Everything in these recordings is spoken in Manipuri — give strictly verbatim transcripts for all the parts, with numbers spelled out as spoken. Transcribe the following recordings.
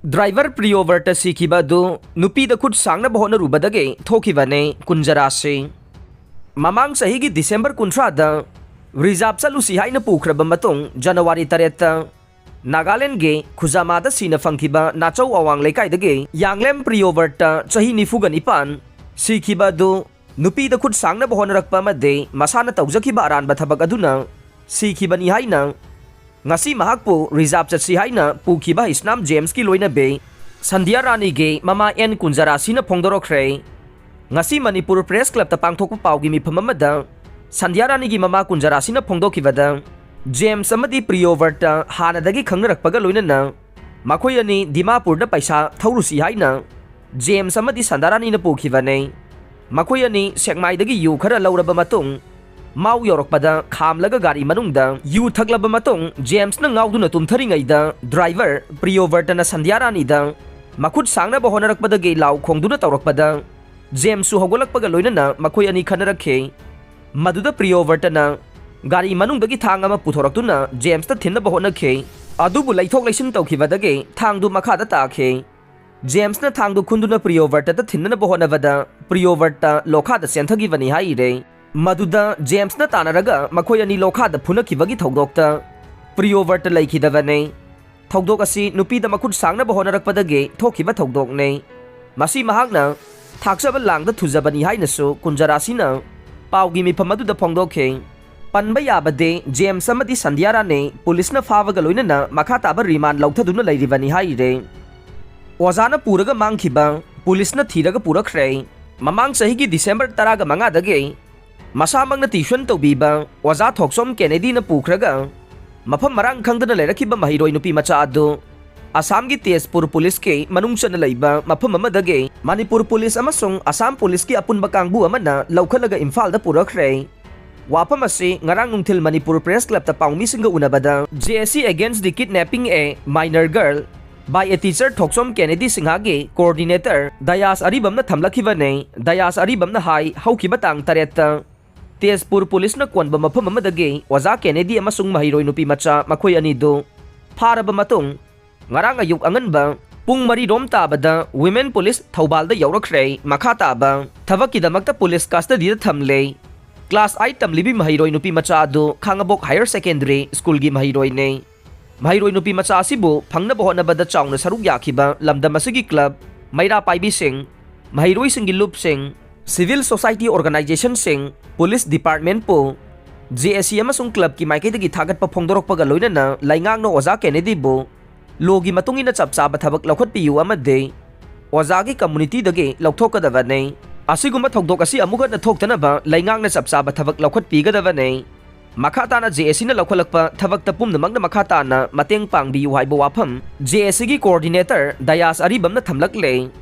ꯗ꯭ꯔꯥꯏꯚꯔ ꯄ꯭ꯔꯤꯌꯣꯕꯔꯇ ꯁꯤꯈꯤꯕ ꯑꯗꯨ ꯅꯨꯄꯤꯗ ꯈꯨꯠ ꯁꯥꯡꯅꯕ ꯍꯣꯠꯅꯔꯨꯕꯗꯒꯤ ꯊꯣꯛꯈꯤꯕꯅꯤ ꯀꯨꯟꯖꯔꯥꯁꯤ꯫ ꯃꯃꯥꯡ ꯆꯍꯤꯒꯤ ꯗꯤꯁꯦꯝꯕꯔ ꯀꯨꯟꯊ꯭ꯔꯥꯗ ꯔꯤꯖꯥꯕ ꯆꯠꯂꯨꯁꯤ ꯍꯥꯏꯅ ꯄꯨꯈ꯭ꯔꯕ ꯃꯇꯨꯡ, ꯖꯅꯋꯥꯔꯤ ꯇꯔꯦꯠꯇ ꯅꯥꯒꯥꯂꯦꯟꯒꯤ ꯈꯨꯖꯥꯃꯥꯗ ꯁꯤꯅ ꯐꯪꯈꯤꯕ ꯅꯥꯆꯧ ꯑꯋꯥꯡ ꯂꯩꯀꯥꯏꯗꯒꯤ ꯌꯥꯡꯂꯦꯝ ꯄ꯭ꯔꯤꯌꯣꯕꯔꯇ, ꯆꯍꯤ ꯅꯤꯐꯨꯒ ꯅꯤꯄꯥꯟ, ꯁꯤꯈꯤꯕ ꯑꯗꯨ ꯅꯨꯄꯤꯗ ꯈꯨꯠ ꯁꯥꯡꯅꯕ ꯍꯣꯠꯅꯔꯛꯄ ꯑꯃꯗꯤ ꯃꯁꯥꯅ ꯇꯧꯖꯈꯤꯕ ꯑꯔꯥꯟꯕ ꯊꯕꯛ ꯑꯗꯨꯅ ꯁꯤꯈꯤꯕꯅꯤ ꯍꯥꯏꯅ ꯉꯁꯤ ꯃꯍꯥꯛꯄꯨ ꯔꯤꯖꯥꯕ ꯆꯠꯁꯤ ꯍꯥꯏꯅ ꯄꯨꯈꯤꯕ ꯍꯩꯁꯅꯥꯝ ꯖꯦꯝꯁꯀꯤ ꯂꯣꯏꯅꯕꯤ ꯁꯟꯙ꯭ꯌꯥ ꯔꯥꯅꯤꯒꯤ ꯃꯃꯥ ꯑꯦꯟ ꯀꯨꯟꯖꯔꯥꯁꯤꯅ ꯐꯣꯡꯗꯣꯔꯛꯈ꯭ꯔꯦ꯫ ꯉꯁꯤ ꯃꯅꯤꯄꯨꯔ ꯄ꯭ꯔꯦꯁ ꯀ꯭ꯂꯕꯇ ꯄꯥꯡꯊꯣꯛꯄ ꯄꯥꯎꯒꯤ ꯃꯤꯐꯝ ꯑꯃꯗ ꯁꯟꯙ꯭ꯌꯥ ꯔꯥꯅꯤꯒꯤ ꯃꯃꯥ ꯀꯨꯟꯖꯔꯥꯁꯤꯅ ꯐꯣꯡꯗꯣꯛꯈꯤꯕꯗ, ꯖꯦꯝꯁ ꯑꯃꯗꯤ ꯄ꯭ꯔꯤꯌꯣꯕꯔꯇ ꯍꯥꯟꯅꯗꯒꯤ ꯈꯪꯅꯔꯛꯄꯒ ꯂꯣꯏꯅꯅ ꯃꯈꯣꯏ ꯑꯅꯤ ꯗꯤꯃꯥꯄꯨꯔꯗ ꯄꯩꯁꯥ ꯊꯧꯔꯨꯁꯤ ꯍꯥꯏꯅ ꯖꯦꯝꯁ ꯑꯃꯗꯤ ꯁꯟꯙ꯭ꯌꯥ ꯔꯥꯅꯤꯅ ꯄꯨꯈꯤꯕꯅꯤ꯫ ꯃꯈꯣꯏ ꯑꯅꯤ ꯁꯦꯛꯃꯥꯏꯗꯒꯤ ꯌꯨ ꯈꯔ ꯂꯧꯔꯕ ꯃꯇꯨꯡ, ꯃꯥꯎ ꯌꯧꯔꯛꯄꯗ ꯈꯥꯝꯂꯒ ꯒꯥꯔꯤ ꯃꯅꯨꯡꯗ ꯌꯨ ꯊꯛꯂꯕ ꯃꯇꯨꯡ, ꯖꯦꯝꯁꯅ ꯉꯥꯎꯗꯨꯅ ꯇꯨꯝꯊꯔꯤꯉꯩꯗ ꯗ꯭ꯔꯥꯏꯚꯔ ꯄ꯭ꯔꯤꯌꯣꯕꯔꯇꯅ ꯁꯟꯙ꯭ꯌꯥ ꯔꯥꯅꯤꯗ ꯃꯈꯨꯠ ꯁꯥꯡꯅꯕ ꯍꯣꯠꯅꯔꯛꯄꯗꯒꯤ ꯂꯥꯎ ꯈꯣꯡꯗꯨꯅ ꯇꯧꯔꯛꯄꯗ, ꯖꯦꯝꯁꯁꯨ ꯍꯧꯒꯠꯂꯛꯄꯒ ꯂꯣꯏꯅꯅ ꯃꯈꯣꯏ ꯑꯅꯤ ꯈꯠꯅꯔꯛꯈꯤ꯫ ꯃꯗꯨꯗ ꯄ꯭ꯔꯤꯌꯣꯕꯔꯇꯅ ꯒꯥꯔꯤ ꯃꯅꯨꯡꯗꯒꯤ ꯊꯥꯡ ꯑꯃ ꯄꯨꯊꯣꯔꯛꯇꯨꯅ ꯖꯦꯝꯁꯇ ꯊꯤꯟꯅꯕ ꯍꯣꯠꯅꯈꯤ꯫ ꯑꯗꯨꯕꯨ ꯂꯩꯊꯣꯛ ꯂꯩꯁꯤꯟ ꯇꯧꯈꯤꯕꯗꯒꯤ ꯊꯥꯡꯗꯨ ꯃꯈꯥꯗ ꯇꯥꯈꯤ꯫ ꯖꯦꯝꯁꯅ ꯊꯥꯡꯗꯨ ꯈꯨꯟꯗꯨꯅ ꯄ꯭ꯔꯤꯌꯣꯕꯔꯇꯗ ꯊꯤꯟꯅꯅꯕ ꯍꯣꯠꯅꯕꯗ, ꯄ꯭ꯔꯤꯌꯣꯕꯔꯇ ꯂꯣꯈꯥꯗ ꯆꯦꯟꯊꯈꯤꯕꯅꯤ ꯍꯥꯏꯔꯦ꯫ ꯃꯗꯨꯗ ꯖꯦꯝꯁꯅ ꯇꯥꯟꯅꯔꯒ ꯃꯈꯣꯏ ꯑꯅꯤ ꯂꯣꯈꯥꯗ ꯐꯨꯅꯈꯤꯕꯒꯤ ꯊꯧꯗꯣꯛꯇ ꯄ꯭ꯔꯤꯌꯣꯕꯔꯇ ꯂꯩꯈꯤꯗꯕꯅꯤ꯫ ꯊꯧꯗꯣꯛ ꯑꯁꯤ ꯅꯨꯄꯤꯗ ꯃꯈꯨꯠ ꯁꯥꯡꯅꯕ ꯍꯣꯠꯅꯔꯛꯄꯗꯒꯤ ꯊꯣꯛꯈꯤꯕ ꯊꯧꯗꯣꯛꯅꯤ꯫ ꯃꯁꯤ ꯃꯍꯥꯛꯅ ꯊꯥꯛꯆꯕ ꯂꯥꯡꯗ ꯊꯨꯖꯕꯅꯤ ꯍꯥꯏꯅꯁꯨ ꯀꯨꯟꯖꯔꯥꯁꯤꯅ ꯄꯥꯎꯒꯤ ꯃꯤꯐꯝ ꯑꯗꯨꯗ ꯐꯣꯡꯗꯣꯛꯈꯤ꯫ ꯄꯟꯕ ꯌꯥꯕꯗꯤ, ꯖꯦꯝꯁ ꯑꯃꯗꯤ ꯁꯟꯙ꯭ꯌꯥ ꯔꯥꯅꯤ ꯄꯨꯂꯤꯁꯅ ꯐꯥꯕꯒ ꯂꯣꯏꯅꯅ ꯃꯈꯥ ꯇꯥꯕ ꯔꯤꯃꯥꯟ ꯂꯧꯊꯗꯨꯅ ꯂꯩꯔꯤꯕꯅꯤ ꯍꯥꯏꯔꯦ꯫ ꯑꯣꯖꯥꯅ ꯄꯨꯔꯒ ꯃꯥꯡꯈꯤꯕ, ꯄꯨꯂꯤꯁꯅ ꯊꯤꯔꯒ ꯄꯨꯔꯛꯈ꯭ꯔꯦ꯫ ꯃꯃꯥꯡ ꯆꯍꯤꯒꯤ ꯗꯤꯁꯦꯝꯕꯔ ꯇꯔꯥꯒ ꯃꯉꯥꯗꯒꯤ ꯃꯁꯥꯃꯛꯅ ꯇ꯭ꯌꯨꯁꯟ ꯇꯧꯕꯤꯕ ꯑꯣꯖꯥ ꯊꯣꯛꯆꯣꯝ ꯀꯦꯅꯦꯗꯤꯅ ꯄꯨꯈ꯭ꯔꯒ ꯃꯐꯝ ꯃꯔꯥꯡ ꯈꯪꯗꯅ ꯂꯩꯔꯛꯈꯤꯕ ꯃꯍꯩꯔꯣꯏ ꯅꯨꯄꯤ ꯃꯆꯥ ꯑꯗꯨ ꯑꯁꯥꯝꯒꯤ ꯇꯦꯖꯄꯨꯔ ꯄꯨꯂꯤꯁꯀꯤ ꯃꯅꯨꯡ ꯆꯟꯅ ꯂꯩꯕ ꯃꯐꯝ ꯑꯃꯗꯒꯤ ꯃꯅꯤꯄꯨꯔ ꯄꯨꯂꯤꯁ ꯑꯃꯁꯨꯡ ꯑꯁꯥꯝ ꯄꯨꯂꯤꯁꯀꯤ ꯑꯄꯨꯟꯕ ꯀꯥꯡꯕꯨ ꯑꯃꯅ ꯂꯧꯈꯠꯂꯒ ꯏꯝꯐꯥꯜꯗ ꯄꯨꯔꯛꯈ꯭ꯔꯦ꯫ ꯋꯥꯐꯝ ꯑꯁꯤ ꯉꯔꯥꯡ ꯅꯨꯡꯊꯤꯜ ꯃꯅꯤꯄꯨꯔ ꯄ꯭ꯔꯦꯁ ꯀ꯭ꯂꯕꯇ ꯄꯥꯎꯃꯤꯁꯤꯡꯒ ꯎꯅꯕꯗ, J A C Against the Kidnapping a Minor Girl by a Teacher Thokchom Kennedy ꯁꯤꯡꯍꯒꯤ ꯀꯣꯑꯣꯔꯗꯤꯅꯦꯇꯔ ꯗꯌꯥꯁ ꯑꯔꯤꯕꯝꯅ ꯊꯝꯂꯛꯈꯤꯕꯅꯤ꯫ ꯗꯌꯥꯁ ꯑꯔꯤꯕꯝꯅ ꯍꯥꯏ, ꯍꯧꯈꯤꯕ ꯇꯥꯡ ꯇꯔꯦꯠꯇ ꯇꯦꯖꯄꯨꯔ ꯄꯨꯂꯤꯁꯅ ꯀꯣꯟꯕ ꯃꯐꯝ ꯑꯃꯗꯒꯤ ꯑꯣꯖꯥ ꯀꯦꯅꯦꯗꯤ ꯑꯃꯁꯨꯡ ꯃꯍꯩꯔꯣꯏ ꯅꯨꯄꯤ ꯃꯆꯥ ꯃꯈꯣꯏ ꯑꯅꯤꯗꯨ ꯐꯥꯔꯕ ꯃꯇꯨꯡ, ꯉꯔꯥꯡ ꯑꯌꯨꯛ ꯑꯉꯟꯕ ꯄꯨꯡ ꯃꯔꯤ ꯔꯣꯝ ꯇꯥꯕꯗ Women Police ꯊꯧꯕꯥꯜꯗ ꯌꯧꯔꯛꯈ꯭ꯔꯦ꯫ ꯃꯈꯥ ꯇꯥꯕ ꯊꯕꯛꯀꯤꯗꯃꯛꯇ police custodyꯗ ꯊꯝꯂꯦ꯫ Class eight ꯇꯝꯂꯤꯕꯤ ꯃꯍꯩꯔꯣꯏ ꯅꯨꯄꯤ ꯃꯆꯥ ꯑꯗꯨ ꯈꯥꯉꯕꯣꯛ Higher Secondary Schoolꯒꯤ ꯃꯍꯩꯔꯣꯏꯅꯦ꯫ ꯃꯍꯩꯔꯣꯏ ꯅꯨꯄꯤ ꯃꯆꯥ ꯑꯁꯤꯕꯨ ꯐꯪꯅꯕ ꯍꯣꯠꯅꯕꯗ ꯆꯥꯎꯅ ꯁꯔꯨꯛ ꯌꯥꯈꯤꯕ ꯂꯝꯗꯝ ꯑꯁꯤꯒꯤ club, ꯃꯩꯔꯥ ꯄꯥꯏꯕꯤꯁꯤꯡ, ꯃꯍꯩꯔꯣꯏꯁꯤꯡꯒꯤ ꯂꯨꯞꯁꯤꯡ, civil society organizationꯁꯤꯡ, police departmentꯄꯨ, JAC ꯑꯃꯁꯨꯡ clubꯀꯤ ꯃꯥꯏꯀꯩꯗꯒꯤ ꯊꯥꯒꯠꯄ ꯐꯣꯡꯗꯣꯔꯛꯄꯒ ꯂꯣꯏꯅꯅ ꯂꯩꯉꯥꯛꯅ ꯑꯣꯖꯥ ꯀꯦꯅꯦꯗꯤꯕꯨ lawꯒꯤ ꯃꯇꯨꯡ ꯏꯟꯅ ꯆꯞ ꯆꯥꯕ ꯊꯕꯛ ꯂꯧꯈꯠꯄꯤꯌꯨ ꯑꯃꯗꯤ ꯑꯣꯖꯥꯒꯤ communityꯗꯒꯤ ꯂꯧꯊꯣꯛꯀꯗꯕꯅꯤ꯫ ꯑꯁꯤꯒꯨꯝꯕ ꯊꯧꯗꯣꯛ ꯑꯁꯤ ꯑꯃꯨꯛ ꯍꯟꯅ ꯊꯣꯛꯇꯅꯕ ꯂꯩꯉꯥꯛꯅ ꯆꯞ ꯆꯥꯕ ꯊꯕꯛ ꯂꯧꯈꯠꯄꯤꯒꯗꯕꯅꯤ꯫ ꯃꯈꯥ ꯇꯥꯅ JACꯅ ꯂꯧꯈꯠꯂꯛꯄ ꯊꯕꯛꯇ ꯄꯨꯝꯅꯃꯛꯅ ꯃꯈꯥ ꯇꯥꯅ ꯃꯇꯦꯡ ꯄꯥꯡꯕꯤꯌꯨ ꯍꯥꯏꯕ ꯋꯥꯐꯝ JACꯒꯤ coordinator ꯗꯌꯥꯁ ꯑꯔꯤꯕꯝꯅ ꯊꯝꯂꯛꯂꯦ꯫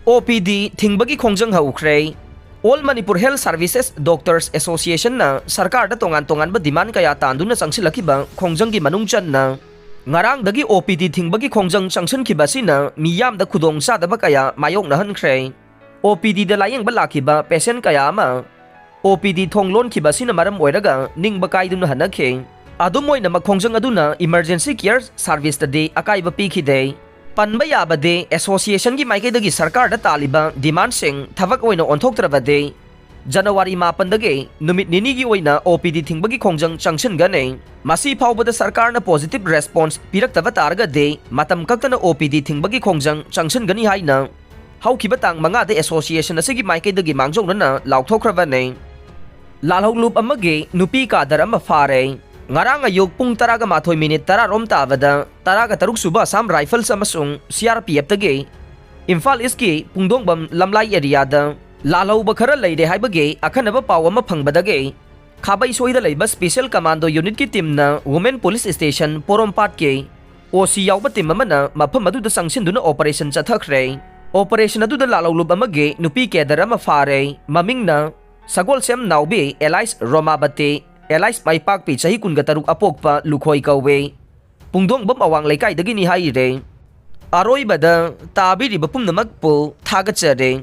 OPD ꯊꯤꯡꯕꯒꯤ ꯈꯣꯡꯖꯪ ꯍꯧꯈ꯭ꯔꯦ꯫ All Manipur Health Services Doctors Associationꯅ ꯁꯔꯀꯥꯔꯗ ꯇꯣꯉꯥꯟ ꯇꯣꯉꯥꯟꯕ demand ꯀꯌꯥ ꯇꯥꯟꯗꯨꯅ ꯆꯪꯁꯤꯜꯂꯛꯈꯤꯕ ꯈꯣꯡꯖꯪꯒꯤ ꯃꯅꯨꯡ ꯆꯟꯅ ꯉꯔꯥꯡꯗꯒꯤ OPD ꯊꯤꯡꯕꯒꯤ ꯈꯣꯡꯖꯪ ꯆꯪꯁꯤꯟꯈꯤꯕ ꯑꯁꯤꯅ ꯃꯤꯌꯥꯝꯗ ꯈꯨꯗꯣꯡ ꯆꯥꯗꯕ ꯀꯌꯥ ꯃꯥꯌꯣꯛꯅꯍꯟꯈ꯭ꯔꯦ꯫ OPDꯗ ꯂꯥꯌꯦꯡꯕ ꯂꯥꯛꯈꯤꯕ patient ꯀꯌꯥ ꯑꯃ OPD ꯊꯣꯡ ꯂꯣꯟꯈꯤꯕ ꯑꯁꯤꯅ ꯃꯔꯝ ꯑꯣꯏꯔꯒ ꯅꯤꯡꯕ ꯀꯥꯏꯗꯨꯅ ꯍꯟꯅꯈꯤ꯫ ꯑꯗꯨꯝ ꯑꯣꯏꯅꯃꯛ, ꯈꯣꯡꯖꯪ ꯑꯗꯨꯅ emergency care serviceꯇꯗꯤ ꯑꯀꯥꯏꯕ ꯄꯤꯈꯤꯗꯦ꯫ ꯄꯟꯕ ꯌꯥꯕꯗꯤ, associationꯒꯤ ꯃꯥꯏꯀꯩꯗꯒꯤ ꯁꯔꯀꯥꯔꯗ ꯇꯥꯜꯂꯤꯕ demandꯁꯤꯡ ꯊꯕꯛ ꯑꯣꯏꯅ ꯑꯣꯟꯊꯣꯛꯇ꯭ꯔꯕꯗꯤ, ꯖꯅꯋꯥꯔꯤ ꯃꯥꯄꯟꯗꯒꯤ ꯅꯨꯃꯤꯠ ꯅꯤꯅꯤꯒꯤ ꯑꯣꯏꯅ OPD ꯊꯤꯡꯕꯒꯤ ꯈꯣꯡꯖꯪ ꯆꯪꯁꯤꯟꯒꯅꯤ꯫ ꯃꯁꯤ ꯐꯥꯎꯕꯗ ꯁꯔꯀꯥꯔꯅ positive response ꯄꯤꯔꯛꯇꯕ ꯇꯥꯔꯒꯗꯤ, ꯃꯇꯝ ꯀꯛꯇꯅ OPD ꯊꯤꯡꯕꯒꯤ ꯈꯣꯡꯖꯪ ꯆꯪꯁꯤꯟꯒꯅꯤ ꯍꯥꯏꯅ ꯍꯧꯈꯤꯕ ꯇꯥꯡ ꯃꯉꯥꯗ association ꯑꯁꯤꯒꯤ ꯃꯥꯏꯀꯩꯗꯒꯤ ꯃꯥꯡꯖꯧꯅꯅ ꯂꯥꯎꯊꯣꯛꯈ꯭ꯔꯕꯅꯤ꯫ ꯂꯥꯜꯍꯧꯂꯨꯞ ꯑꯃꯒꯤ ꯅꯨꯄꯤ cadre ꯑꯃ ꯐꯥꯔꯦ꯫ ꯉꯔꯥꯡ ꯑꯌꯨꯛ ꯄꯨꯡ ꯇꯔꯥꯒ ꯃꯥꯊꯣꯏ minute ꯇꯔꯥ ꯔꯣꯝ ꯇꯥꯕꯗ ꯇꯔꯥꯒ ꯇꯔꯨꯛ ꯁꯨꯕ Assam Rifles ꯑꯃꯁꯨꯡ CRPFꯇꯒꯤ ꯏꯝꯐꯥꯜ Eastꯀꯤ ꯄꯨꯡꯗꯣꯡꯕꯝ ꯂꯝꯂꯥꯏ areaꯗ ꯂꯥꯜꯍꯧꯕ ꯈꯔ ꯂꯩꯔꯦ ꯍꯥꯏꯕꯒꯤ ꯑꯈꯟꯅꯕ ꯄꯥꯎ ꯑꯃ ꯐꯪꯕꯗꯒꯤ ꯈꯥꯕꯩ ꯁꯣꯏꯗ ꯂꯩꯕ Special Commando Unitꯀꯤ teamꯅ Women Police Station ꯄꯣꯔꯣꯝꯄꯥꯠꯀꯤ OC ꯌꯥꯎꯕ team ꯑꯃꯅ ꯃꯐꯝ ꯑꯗꯨꯗ ꯆꯪꯁꯤꯟꯗꯨꯅ operation ꯆꯠꯊꯈ꯭ꯔꯦ꯫ Operation ꯑꯗꯨꯗ ꯂꯥꯜꯍꯧꯂꯨꯞ ꯑꯃꯒꯤ ꯅꯨꯄꯤ cadre ꯑꯃ ꯐꯥꯔꯦ꯫ ꯃꯃꯤꯡꯅ ꯁꯒꯣꯜꯁꯦꯝ ꯅꯥꯎꯕꯤ alias ꯔꯣꯃꯥꯕꯇꯤ alias ꯃꯥꯏꯄꯥꯛꯄꯤ, ꯆꯍꯤ ꯀꯨꯟꯒ ꯇꯔꯨꯛ, ꯑꯄꯣꯛꯄ ꯂꯨꯈꯣꯏ ꯀꯧꯋꯦ꯫ ꯄꯨꯡꯗꯣꯡꯕꯝ ꯑꯋꯥꯡ ꯂꯩꯀꯥꯏꯗꯒꯤꯅꯤ ꯍꯥꯏꯔꯦ꯫ ꯑꯔꯣꯏꯕꯗ ꯇꯥꯕꯤꯔꯤꯕ ꯄꯨꯝꯅꯃꯛꯄꯨ ꯊꯥꯒꯠꯆꯔꯤ꯫